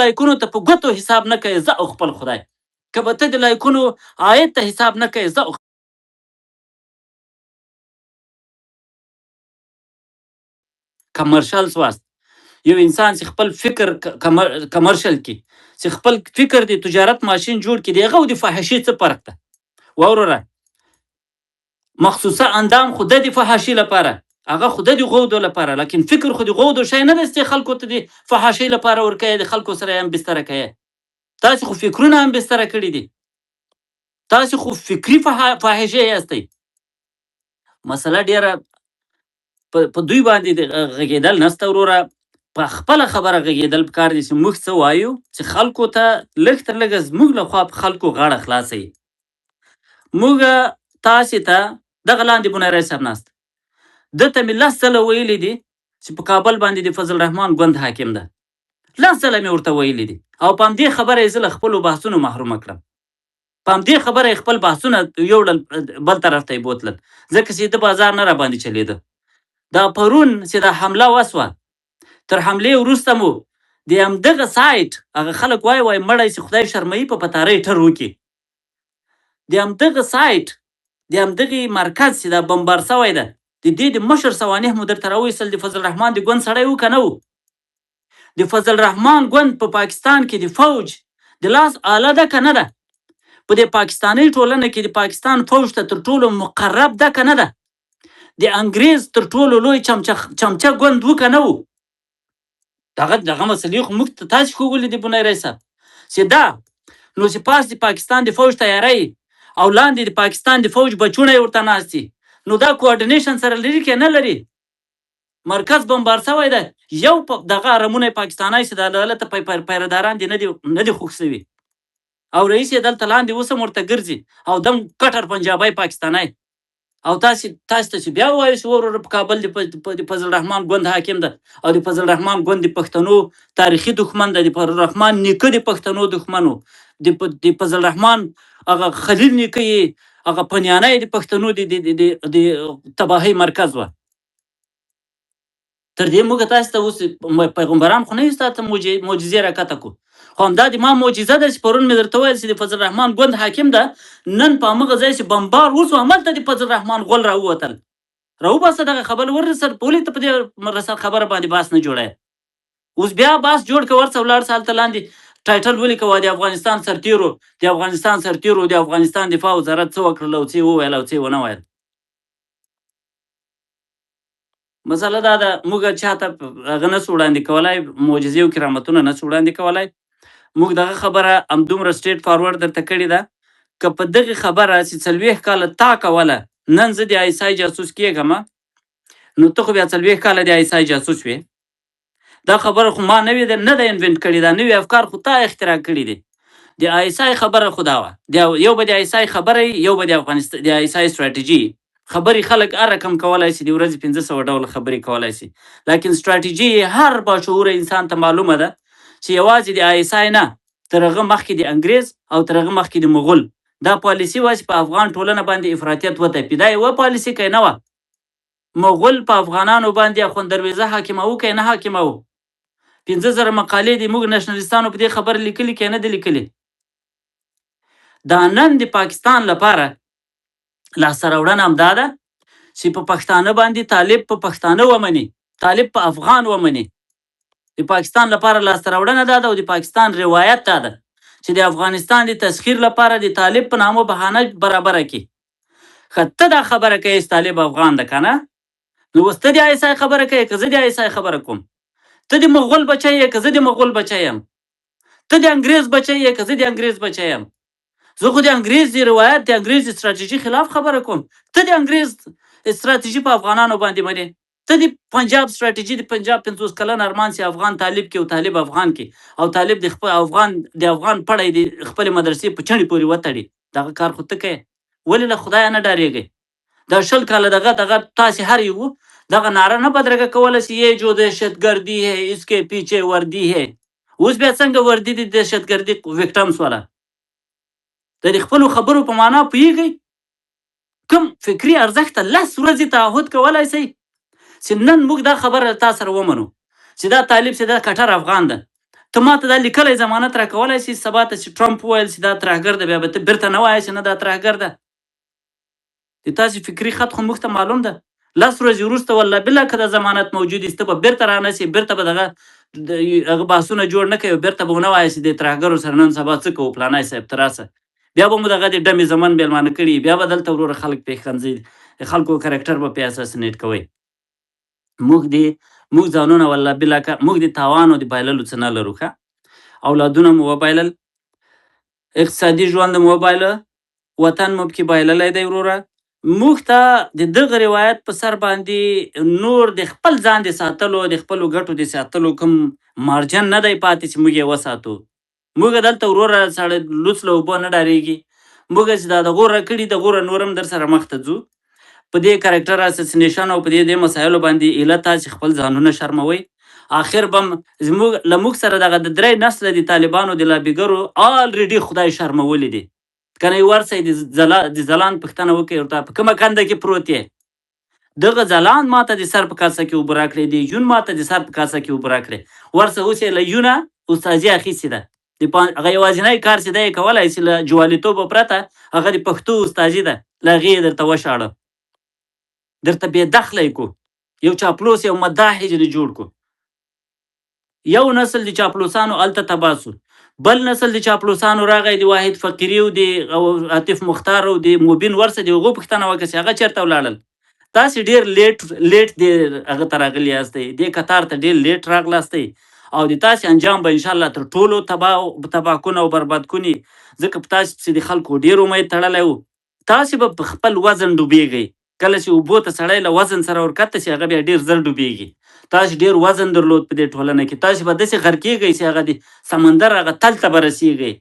لایکونو ته په ګوتو حساب نه کوې، زه او خپل خدای. که به ته د لایکونو عاید ته حساب نه کوې، زه او کمرشل سواست. یو انسان چې خپل فکر کمرشل کی، چې خپل فکر د تجارت ماشین جوړ کی، د هغه او د فحاشي څه فرق ده؟ وروره، مخصوصه اندام خو د فحاشي لپاره، هغه خو د غودو لپاره، لیکن فکر خو د غودو شی نه دی چې خلکو ته د فحاشي لپاره ورکوي، د خلکو سره هم بستره کوي. تاسو خو فکرونه هم بستره کړي دي، تاسو خو فکري فحاشي یاستئ. مسله ډیره په دوی باندې غږېدل نسته وروره، په خپله خبره غږېدل پکار دي چې موږ څه وایو چې خلکو ته لږ تر لږه زموږ له خوا په خلکو غاړه خلاصه وي. موږ تاسې ته دغه لاندې بنیری صاحب ناست، ده ته مې 10 ځله ویلي دي چې په کابل باندې د فضل الرحمن ګوند حاکم ده، 10 ځله مې ورته ویلي دي، او په همدې خبره یې زه له خپلو بحثونو محرومه کړم. په همدې خبره یې خپل بحثونه یوړل بل طرف ته یې بوتلل، ځکه چې د بازار نه راباندې چلېده. دا پرون چې دا حمله وسوه، تر حملې وروسته مو د همدغه سایت هغه خلک وایي، وایي مړی چې خدای شرموي په پتارۍ ټر وکړي، د همدغه سایت د همدغې مرکز چې دا بمبار سوی ده، د دې د مشر سوانح مو درته راوایستل. د فضل الرحمن د ګوند سړی و که نه و؟ د فضل الرحمن ګوند په پاکستان کې د فوج د لاس آله ده که نه ده؟ په دې پاکستانۍ ټولنه کې د پاکستان فوج ته تر ټولو مقرب ده که نه ده؟ د انګریز تر ټولو لوی چمچه ګوند و که نه و؟ دغه مسلې خو موږ ته تاسې ښوولې دي بنیری صاحب، چې دا نو چې پاس د پاکستان د فوج تیاری او لاندې د پاکستان د فوج بچوڼی ورته ناست دي، نو دا کوارډینیشن سره لري که نه لري؟ مرکز بمبار سوی دی، یو دغه ارمونی پاکستانی چې د عدالت پیرداران دي نه دي خوښ سوي، او رئیس یې دلته لاندې اوس هم ورته ګرځي، او دم کټر پنجابی پاکستانی. او تاسې ته چې بیا ووایو چې وروره په کابل د فضل الرحمن ګوند حاکم ده، او د فضل الرحمن ګوند د پښتنو تاریخي دښمن ده، د فضل الرحمن نیکه د پښتنو دښمن و، د فضل الرحمن هغه خلیل نیکه یې هغه پنیانه یې د پښتنو د تباهۍ مرکز وه. تر دې موږ تاسې ته اوس پیغمبران خو نه یو ستاسو ته معجزې راکښته کړو، خو همدا د ما معجزه ده چې پرون مې درته وویل چې د فضل الرحمن ګوند حاکم ده، نن په همغه ځای چې بمبار وشو هملته د فضل الرحمن غول راووتل. راوباسه دغه خبره ورسره، ولې ته په دې خبره باندې باس نه جوړوې؟ اوس بیا باس جوړ که ورسه ولاړ سه هلته لاندې ټایټل ولیکه، د افغانستان سرتیرو، د افغانستان سرتیرو د افغانستان دفاع وزارت څه وکړل او څه یې وویل او څه یې ونه ویل. مسله دا ده موږ چاته هغه نه سو وړاندې کولای، معجزې او کرامتونه نه سو وړاندې کولای. موږ دغه خبره همدومره سټریټ فارورډ درته کړې ده، که په دغې خبره چې 40 کاله تا کوله، نن زه د آی اس آی جاسوس کېږم، نو ته خو بیا 40 کاله د آی اس آی جاسوس وې. دا خبره خو ما نوې ده، نه ده انوینټ کړې، دا نوې افکار خو تا اختراع کړي دي. د آی اس آی خبره خو دا وه، یو به د آی اس آی خبره وي، یو به د افغانستان د آی اس آی سټراټیژي. خبرې خلک هر رقم کولای شي، د ورځې 500 ډول خبرې کولای شي، لیکن سټراټیژي یې هر باشعوره انسان ته معلومه ده چې یوازې د آی اس آی نه، تر هغه مخکې د انګریز او تر هغه مخکې د مغول دا پالیسي وه چې په افغان ټولنه باندې افراطیت وتپي. دا یوه پالیسي که نه وه؟ مغول په افغانانو باندې اخوند درویزه حاکماوه که نه حاکماوه؟ 5000 مقالې دي موږ نشنلیستانو په دې خبره لیکلي که نه دي لیکلي؟ دا نن د پاکستان لپاره لاسته راوړنه همدا ده چې په پښتانه باندې طالب په پښتانه ومني، طالب په افغان ومني. د پاکستان لپاره لاسته راوړنه دا ده او د پاکستان روایت دا ده چې د افغانستان د تسخیر لپاره د طالب په نامه بهانه برابره کړي. ښه ته دا خبره کوې چې طالب افغان ده که نه؟ نو اوس ته د آی اس آی خبره کوې که زه د آی اس آی خبره کوم؟ ته د مغول بچی یې که زه د مغول بچی یم؟ ته د انګریز بچی یې که زه د انګریز بچی یم؟ زه خو د انګریز د روایت د انګریز د استراتیژي خلاف خبره کوم، ته د انګریز استراتیژي په افغانانو باندې منې، ته د پنجاب استراتیژي د پنجاب 50 کلن ارمان چې افغان طالب کې او طالب افغان کې او طالب د خپل افغان د افغان پړی د خپلې مدرسې په چڼې پورې وتړي، دغه کار خو ته کوې، ولې له خدایه نه ډارېږئ؟ دا 20 کاله دغه تاسې هر یو دغه ناره نه بدرګه کوله چې یې جو دهشتګردي ہے اس کې پیچھے وردی ہے. اوس بیا څنګه وردی د دهشتګردي وکټم سوله؟ د دې خپلو خبرو په معنا پوهېږئ؟ کوم فکري ارزښت ته 10 ورځې تعهد کولای سئ چې نن موږ دا خبره له تا سره ومنو چې دا طالب چې دا کټر افغان ده، ته ماته دا لیکلی ضمانت راکولای شې، سبا ته چې ټرمپ وویل چې دا ترهګر ده، بیا به ته بیرته نه وایې چې نه دا ترهګر ده؟ د تاسې فکري خط خو موږ ته معلوم ده. لس ورځې وروسته والله بالله که دا ضمانت موجود وي، ته به بیرته رانه شې، بیرته به دغه هغه بحثونه جوړ نه کوې او بیرته به ونه وایې چې د ترهګرو سره نن سبا څه کوو، پلانی صاحب ته راسه. بیا به مو دغه د ډمې زمن مېلمانه کړي، بیا به دلته وروره خلک پرې ښکنځي، د خلکو کرکټر به پرې اساسینیټ کوئ. موږ دې موږ ځانونه والله بالله که موږ د تاوان او د بایللو څه نه لرو. ښه، اولادونه مو وبایلل، اقتصادي ژوند مو وبایله، وطن مو پکې بایللی دی وروره. موږ ته د دغه روایت په سر باندې نور د خپل ځان د ساتلو، د خپلو ګټو د ساتلو کوم مارجن نه دی پاتې چې موږ یې وساتو. موږ دلته وروره سړی لوڅ له اوبو نه ډارېږي. موږ چې دا د غوره کړي، د غوره نور هم در سره مخته ځو. په دې character assassination او په دې دې مسایلو باندې ایله تاسې خپل ځانونه شرموئ. آخر به زموږ له موږ سره دغه د درې نسله د طالبانو د لابیګرو already خدای شرمولي دي. کنه ورسئ د ځلاند پوښتنه وکړئ ورته، په کومه کنده کې پروت یې؟ دغه ځلاند ماته د سر په کاسه کې اوبه راکړې، د یون ماته د سر په کاسه کې اوبه راکړې. ورسه اوس یې له یونه استادي اخیستې ده. هغه یوازینی کار چې دی یې کولای شي له جوالیتوبه پرته، هغه د پښتو استادي ده. له هغې یې درته وشاړه، درته بې دخله یې کو، یو چاپلوس یو مداح یې ځنې جوړ کو. یو نسل د چاپلوسانو هلته تباه سو، بل نسل د چاپلوسانو راغی، د واحد فقیري او د عاطف مختار او د مبین. ورسه د هغو پوښتنه وکړه چې هغه چېرته ولاړل. تاسې ډېر late دې هغه ته راغلي یاستئ، دې کتار ته ډېر late راغلاستئ او د تاسې انجام به انشاءالله تر ټولو تباه کون او برباد کوني، ځکه په تاسې پسې د خلکو ډېر امید تړلی و. تاسې به په خپل وزن ډوبېږئ. کله چې اوبو ته سړی له وزن سره ورکته شي، هغه بیا ډېر زر ډوبېږي. تاسې ډېر وزن درلود په دې ټولنه کې، تاسې به داسې غرقېږئ چې هغه د سمندر هغه تل ته به رسېږئ.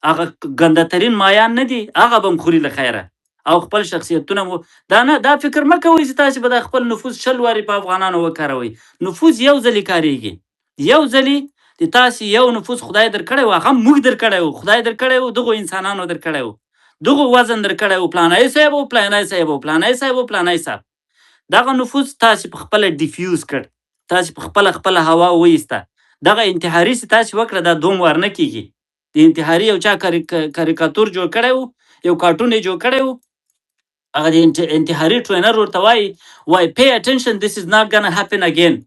هغه ګنده ترین مایان نه دي، هغه به هم خوري له خیره. او خپل شخصیتونه مو دا نه، دا فکر مه کوئ چې تاسې به دا خپل نفوذ 20 وارې په افغانانو وکاروئ. نفوذ یو ځلې کارېږي، یو ځلې. د تاسې یو نفوذ خدای درکړی و، هغه موږ درکړی و، خدای درکړی و، دغو انسانانو درکړی و، دغو وزن درکړی و، پلانی صاحب و، پلانی صاحب و، پلانی صاحب و، پلانی صاحب. دغه نفوذ تاسې په خپله diffuse کړ، تاسې په خپله خپله هوا وایسته. دغه انتحاري چې تاسې وکړه، دا دوم وار نه کېږي. د انتحاري یو چا کاریکاتور جوړ کړی و، یو کارټون یې جوړ کړی و، هغه د انتحاري trainer ورته وایي، وایي pay attention, this is not gonna happen again.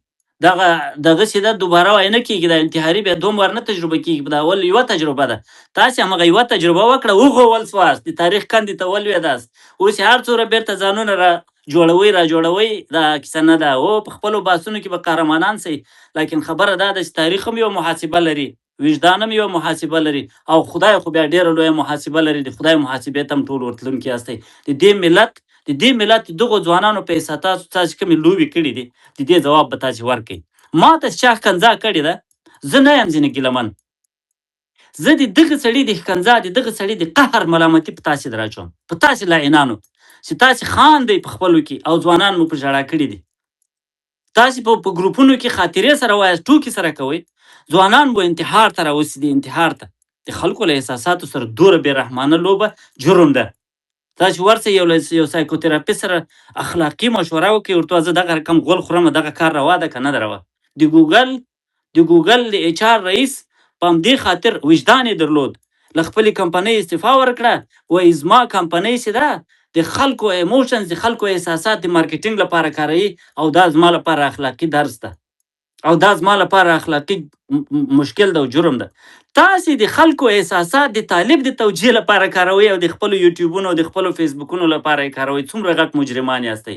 دغه دغه چې ده دوباره وای نه کېږي، دا انتحاري بیا دوم وار نه تجربه کېږي. دا اول یوه تجربه ده، تاسې همغه یوه تجربه وکړه، وغول سواست، د تاریخ کندې ته ولوېداست. اوس یې هر څومره بېرته ځانونه را جوړوئ را جوړوئ، دا کیسه نه ده. او په خپلو بحثونو کې به قهرمانان سئ، لیکن خبره دا ده چې تاریخ هم یوه محاسبه لري، وجدان هم یوه محاسبه لري، او خدای خو بیا ډېره لویه محاسبه لري. د خدای محاسبې ته هم ټول ورتلونکي یاستئ. د دې ملت دغو ځوانانو په احساساتو تاسې کومې لوبې کړې دي، د دې ځواب به تاسې ورکړئ. ما ته چا ښکنځا کړې ده، زه نه یم ځینې ګیله من. زه د دغه سړي د ښکنځا، د دغه سړي د قهر ملامتي په تاسې دراچوم، په تاسې لعینانو چې تاسې خاندئ په خپلو کې او ځوانان مو په ژړا کړي دي. تاسې په ګروپونو کې خاطرې سره وایاست، ټوکې سره کوئ، ځوانان مو انتحار ته راوستي دي، انتحار ته. د خلکو له احساساتو سره دومره بې رحمانه لوبه جرم ده. تاسې ورسئ یو psychotherapist سره اخلاقي مشوره وکړئ، ورته وایه زه دغه رقم غول خورم، دغه کار روا ده که نه ده روا؟ د ګوګل د HR رئیس په همدې خاطر وجدان یې درلود، له خپلې کمپنۍ استعفا ورکړه. وایي زما کمپنۍ چې ده، د خلکو emotions، د خلکو احساسات د marketing لپاره کاروي، او دا زما لپاره اخلاقي درس ده او دا زما لپاره اخلاقي مشکل ده او جرم ده. تاسې د خلکو احساسات د طالب د توجیه لپاره کاروئ او د خپلو یوټیوبونو او د خپلو فیسبوکونو لپاره یې کاروئ. څومره غټ مجرمان یاستئ.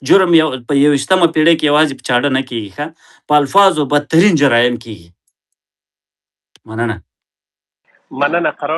جرم یو په 21مه پیړۍ کې یوازې په چاړه نه کېږي، ښه، په الفاظو بدترین جرایم کېږي. مننه. مننه قرار.